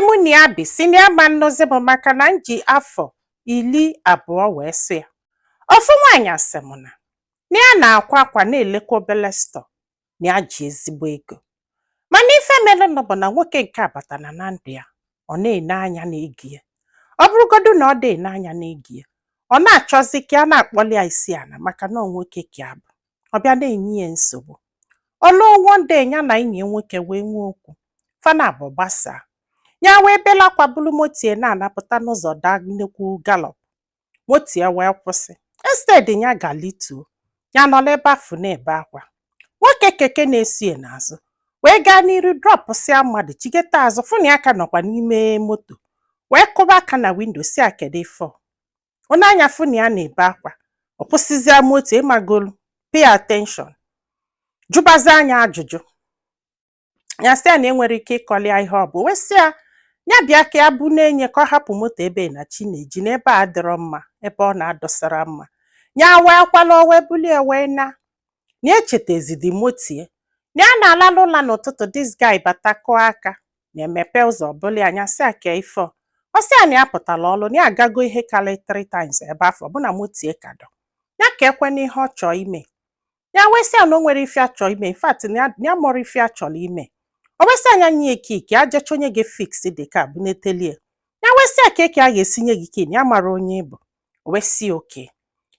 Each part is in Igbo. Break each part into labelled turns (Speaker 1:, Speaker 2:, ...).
Speaker 1: Mụ na ya bi si na ya ma nnụzi bụ maka na m ji afọ 20 wee sụ ya. Ofu nwaanyị asị m na ya na-akwa akwa, na-elekwa obele store, na ya ji ezigbo ego, mana ife merenụ bụ na nwoke nke a batara na ndụ ya, ọ na-ene anya n'ego ya. Ọ bụrụgodu na ọ dị ene anya n'ego ya, ọ na-achọzi ka a na-akpọli ya isi ala, maka na ọ nwoke ka ya bụ. Ọ bịa na-enye ya nsogbu. Oluo one day, ya na enyi ya nwoke wee nwee okwu, fana abụọ gbasaa. Ya wee bela akwa, bulu moto ya na-anapụta n'ụzọ, daa nnekwu gallop, moto ya wee kwụsị. Instead ya galituo, ya nọrọ ebe afụ na-ebe akwa. Nwoke keke na-esi ya n'azụ wee gaa n'iru, dropụsịa mmadụ, chigeta azụ, fụ na ya ka nọkwa n'ime moto, wee kụba aka na window, si a kedu ife ọ onye anya fụ na ya na-ebe akwa. Ọ kwụsịzịa moto, ịmagolu, pay attention, jụbazi anya ajụjụ. Ya sị ya na enwere ike ịkọli ya ihe ọ bụ, wee sị ya ya bịa ka ya bụ na-enye ka ọ hapụ moto ebe na chi na-eji n'ebe a adịrọ mma, ebe ọ na-adọsara mma. Ya wee kwala, wee bulie, wee na na echetazidi moto ya na ya na-alalụ ụla. N'ụtụtụ, this guy bata, kụọ aka na emepe ụzọ bụli anya, sị a ka ife ọ. Ọ sị ya na ya pụtara ọlụ, na ya agago ihe karịrị three times ebe afọ bụ na moto ya ka dọ ya, ka ekwe n'ihe ọ chọọ ime. Ya wee sị ya na o nwere ife a chọọ ime, in fact na ya mụrụ ife a chọrọ ime. O wee sị anya nye key ka ya jecha onye ga-efix dị ka bunetelie. Ya wee sị ya ka eke a ga-esi nye gị key na ya mara onye ị bụ. O wee sị oke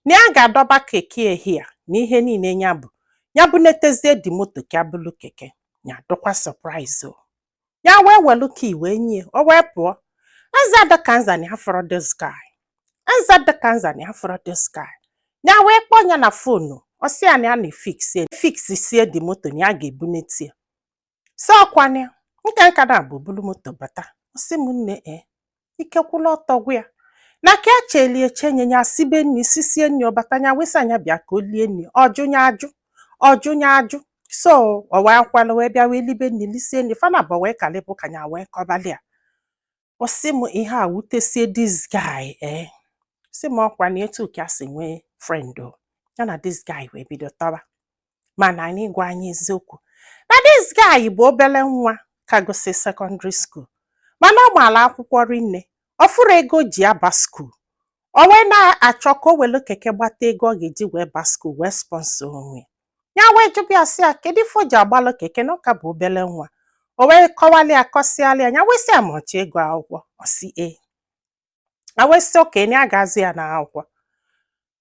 Speaker 1: na ya ga-adọba keke ehia na ihe niile ya bụ ya bunetezie dị moto ka bụlụ keke ya. Dọkwa surprise o. Ya wee welu key wee nye, o wee pụọ. Nza dịka nza na ya fọrọ this guy, nza dịka nza na ya fọrọ this guy. Ya wee kpọọ ya na phone, ọ sị ya na ya na-efix fix sie dị moto, na ya ga-ebunete ya. So ọkwana nka nka na bụ bulu moto bata. Ọ sị m, nne, e ike kwụla ọtọ gwa ya na ka echelie chenye ya sibe nri, sisie nri, ọbata ya wesị anya bịa ka o lie nri, ọjụ ya ajụ, ọjụ ya ajụ. So ọ wee kwalụ, wee bịa, wee libe nri, lisie nri, fana bụ wee kalịbụ ka ya wee kọbalị ya. Ọ sị m ihe a wutesie this guy. Ee, sị m ọkwa na etu ka si nwee friend o, ya na this guy wee bido tọba. Mana anyị gwa anyị eziokwu na this guy bụ obele nwa ka gosi secondary school, mana ọ maara akwụkwọ rinne. Ọ fụrụ ego ji aba school, o wee na-achọ ka o welu keke gbata ego ọ ga-eji wee ba school, wee sponsor onwe ya. Wee jụbịa sị ya kedu ife o ji agbalụ keke, na ọ ka bụ obele nwa. O wee kọwalị ya, kọsịalị ya. Ya wee sị ya ma ọ chọọ ego akwụkwọ. Ọ sị e a wee sị okenye a ga-azụ ya n'akwụkwọ.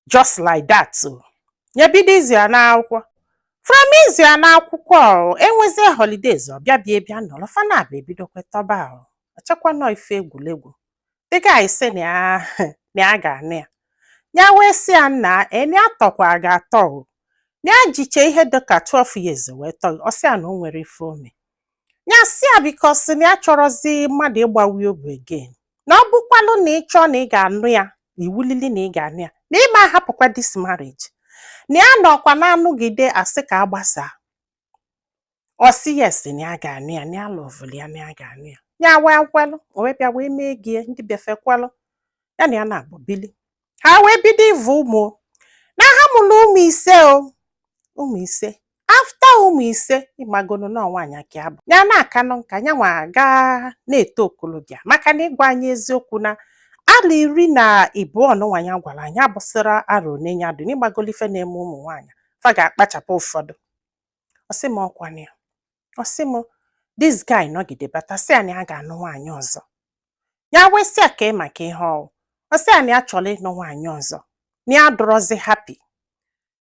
Speaker 1: Just like that o, ya bido ịzụ ya n'akwụkwọ. From ịzụ ya n'akwụkwọ o, enwezie holidays, ọ bịa bịa bịa nọrọ fana bụ ebidokwe tọba o. Ọchakwa nọ ife egwuregwu. The guy sị na ya ga-anụ ya. Ya wee sị ya nna eni atọkwa ga-atọ o, na ya jiche ihe dịka 12 years wee tọ. Ọ sị ya na o nwere ife ome. Ya sị ya because na ya chọrọzi mmadụ ịgbawi obi again, na ọ bụkwalụ na ị chọọ na ị ga-anụ ya, iwulili na ị ga-anụ ya, na ịma ahapụkwa this marriage, na ya nọkwa na-anụgide asị ka agbasaa. Ọ sị yes, na ya ga-anụ ya, na ya loveụlụ ya, na ya ga-anụ ya. Ya wee kwelụ, o wee bịa wee mee gie ndị bịafekwelụ ya na ya na-abụ bili. Ha wee bido ịvụ ụmụ o. Na ha mụrụ ụmụ 5 o, ụmụ 5. After ụmụ 5, ịmagonu na nwaanyị ka ya bụ, ya na-akanụ nka, ya nwa gaa na-eto okolobịa, maka na ịgwa anyị eziokwu, na arọ 12 nụnwa ya gwara anyị abụsịra arọ one ya dị n'ịgbagolo. Ife na-eme ụmụ nwaanyị, fa ga-akpachapụ ụfọdụ. Ọ sị m ọkwana ya. Ọ sị m this guy nọgide bata, sị ya na ya ga-anụ nwaanyị ọzọ. Ya wee sị ya ka ị maka ihe ọwụ. Ọ sị ya na ya chọrọ ịnụ nwaanyị ọzọ, na ya dụrọzi happy.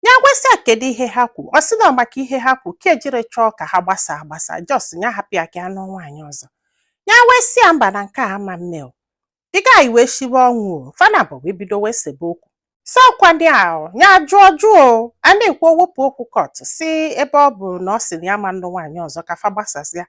Speaker 1: Ya gwesị ya kedu ihe ha kwu. Ọ sị na ọ maka ihe ha kwu ka ejiri chọọ ka ha gbasa agbasa, just ya hapụ ya ka ya nụọ nwaanyị ọzọ. Ya wee sị ya mba, na nke a ama mme o. The guy wee shiwe ọnwụ o, fana bụ wee bido wee sebe okwu. So ọkwa ndị ahụ ya jụọ jụọ o, a na-ekwu owepụ okwu court, si ebe ọ bụ na ọ sị na ya ma nụ nwaanyị ọzọ, ka fa gbasasịa.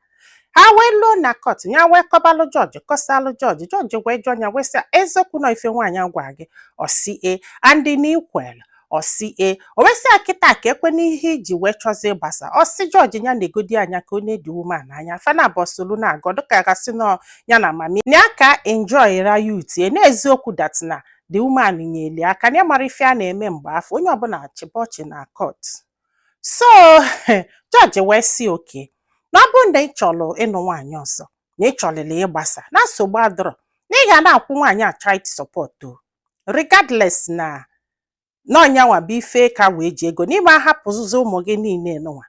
Speaker 1: Ha wee luo na court, ya wee kọbalụ judge, kọsalụ judge. Judge wee jụọ ya, wee sị eziokwu na ife nwaanyị a gwa gị? Ọ sị e, and na ikwelu? Ọ sị e. O wee sị ya kịta ka ekwe n'ihe iji wee chọzie ịgbasa. Ọ sị judge ya na-egodi anya ka ọ na-edi woman anya, fana abụọ solu na-agọ dịka gasị nọ ya na mami na ya ka enjoy ra youth ya n'eziokwu, that na the woman nyeli aka na ya mara ife a na-eme mgbe afọ onye ọbụla chịba ọchị na court. So judge wee sị oke na ọ bụrụ na ị chọrọ ịnụ nwaanyị ọzọ. Na ị chọlịlị ịgbasa na nsogbu adọrọ, na ị ga na-akwụ nwaanyị a child support o, regardless na n'ọnyanwa bụ ife ka wee ji ego n'ime ahapụzụzi ụmụ gị niile nụnwa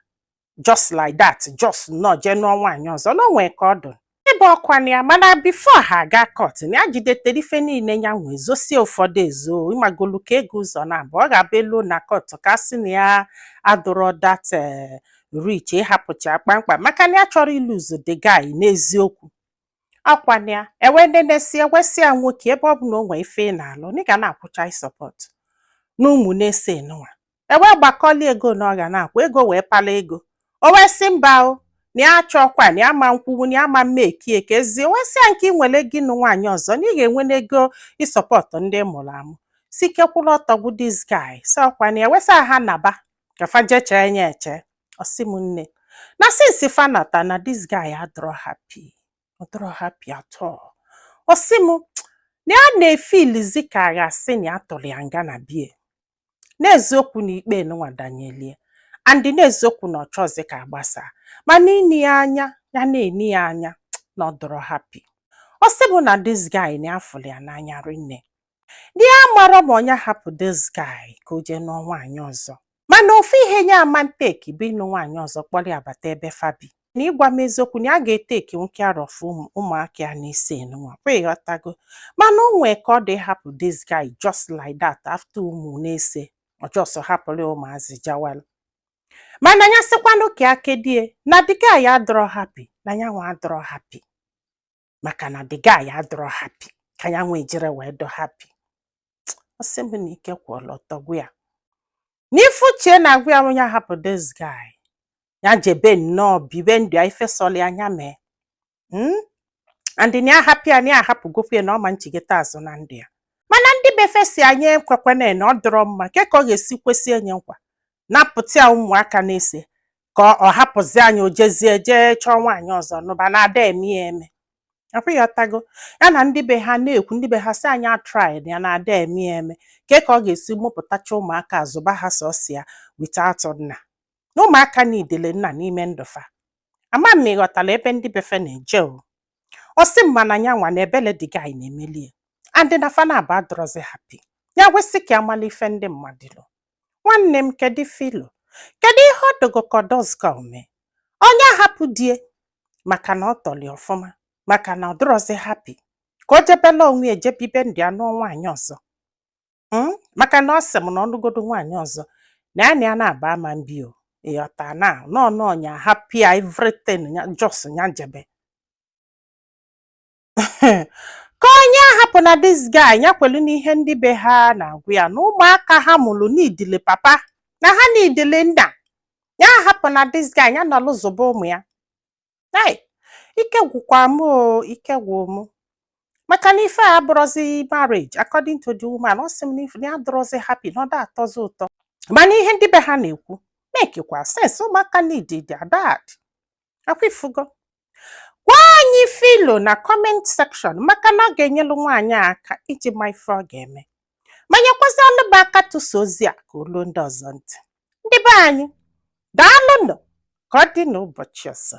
Speaker 1: just like that, just nnọọ jee nụọ nwaanyị ọzọ na o nwee ka ọ dụ ebe ọkwa ya. Mana before ha aga court, na ya jidetere ife niile ya nwee, zosie ụfọdụ ezo, ịmagolu ka ego ụzọ na abụọ ọ ga-abụ elu na court ka a sị na ya adụrọ that rich ịhapụcha kpamkpam, maka na ya chọrọ ịlose the guy. N'eziokwu, akwana ya ewe nenesi ewesị ya nwoke, ebe ọ bụ na o nwee ife ị na-alụ, na ị ga na-akwụ child support na ụmụ na-ese nụnwa, ewe gbakọli ego na ọ ga na-akwụ ego wee pala ego. O wee sị mba o, na ya achọkwa, na ya ma nkwuwu, na ya ma mmekie ka ezie. Wee sị ya nke ị nwere gị nụ nwaanyị ọzọ, na ị ga-enwe n'ego ịsupport ndị mụrụ amụ si kekwụrụ ọtọ gwụ this guy. Sị ọkwa na ya wesị ha naba ka fa jechee ya eche. Ọsị m nne, na since fa nata na this guy adọrọ happy, ọ dọrọ happy at all. Ọ sị m na ya na-efeelizi ka a ga-asị na ya tụrụ ya nga na bie n'eziokwu, na ikpe nụnwa danyelie and n'eziokwu na ọ chọzi ka agbasaa, mana ini ya anya, ya na-eni ya anya na ọ dọrọ happy. Ọ sị bụ na this guy na afụrụ ya n'anya rinne, di ya mara ma onye hapụ this guy ka o jee nụọ nwaanyị ọzọ. Mana ofu ihe ya ama nteki bụ ịnụ nwaanyị ọzọ kpọrọ ya bata ebe fabi na ịgwa m eziokwu, na ya ga-etake care of ụmụaka ya n'isi nụnwa kwa, ịghọtago? Mana o nwee ka ọ dị hapụ this guy just like that after ụmụ na-ese, ọ just hapụrụ ya ụmụazị jawalụ. Mana ya sịkwanụ ka ya kedie na the guy adọrọ happy, na ya nwa adọrọ happy, maka na the guy adọrọ happy ka ya nwa ejire wee dọ happy. Ọ sị m na ike kwụọla ọtọ gwa ya n'ife uchie na-agwa ya, ya hapụ this guy, ya jebe nnọọ bibe ndụ ya, ife sọlị anya mee. And na ya hapụ ya, na ya ahapụgokwu ya, na ọ ma nchigata azụ na ndụ ya. Mana ndị befe si anyị ekwekwana na ọ dịrọ mma nke ka ọ ga-esi kwesị enye nkwa napụta ya ụmụaka na-ese ka ọ hapụzi anyị, o jezie jee chọọ nwaanyị ọzọ nụba na ada eme ya eme. Akwụghọtago ya na ndị be ha na-ekwu, ndị be ha si anyị atry ya na ada eme ya eme ke ka ọ ga-esi mụpụtacha ụmụaka azụba ha sọsọ ya without nna, na ụmụaka niidele nna n'ime ndụ fa. Ama m ịghọtara ebe ndị befe na-eje o. Ọ sị m mana ya nwa na ebele the guy na-emeli ya and na fa na-aba adọrọzi happy. Ya wesị ka amala ife ndị mmadụ lụ. Nwanne m, kedu filo, kedu ihe ọ dogo ka ọdọzga ome onye ahapụ die maka na ọ tọli ọfụma, maka na ọ dọrọzi happy, ka o jebela onwe ya ejebibe ndụ ya nụọ nwaanyị ọzọ? Maka na ọ sị m na ọnụgodo nwaanyị ọzọ na ya na ya na-aba ama mbi o, ịghọta? Na nọ nọ ya happy ya everything, ya just ya jebe ka onye ahapụ na this guy. Ya kwelu n'ihe ndị be ha na-agwa ya na ụmụaka ha mụrụ n'idile papa, na ha n'idile nna. Ya ahapụ na this guy, ya nọlụ zụba ụmụ ya. Hey, ike gwụkwa m o, ike gwụ m, maka na ife a abụrọzi marriage. According to the woman, ọ sị m na ife na ya adọrọzi happy, na ọ da atọzi ụtọ. Mana ihe ndị be ha na-ekwu mekikwa sense, ụmụaka need their dad. Akwa ifugo? Gwa anyị filo na comment section, maka na ọ ga-enyelu nwaanyị a aka iji ma ife ọ ga-eme, ma nyekwazịalụ m aka tụsa ozi a ka olu ndị ọzọ ntị. Ndị be anyị, daalụnụ. Ka ọ dị n'ụbọchị ọzọ.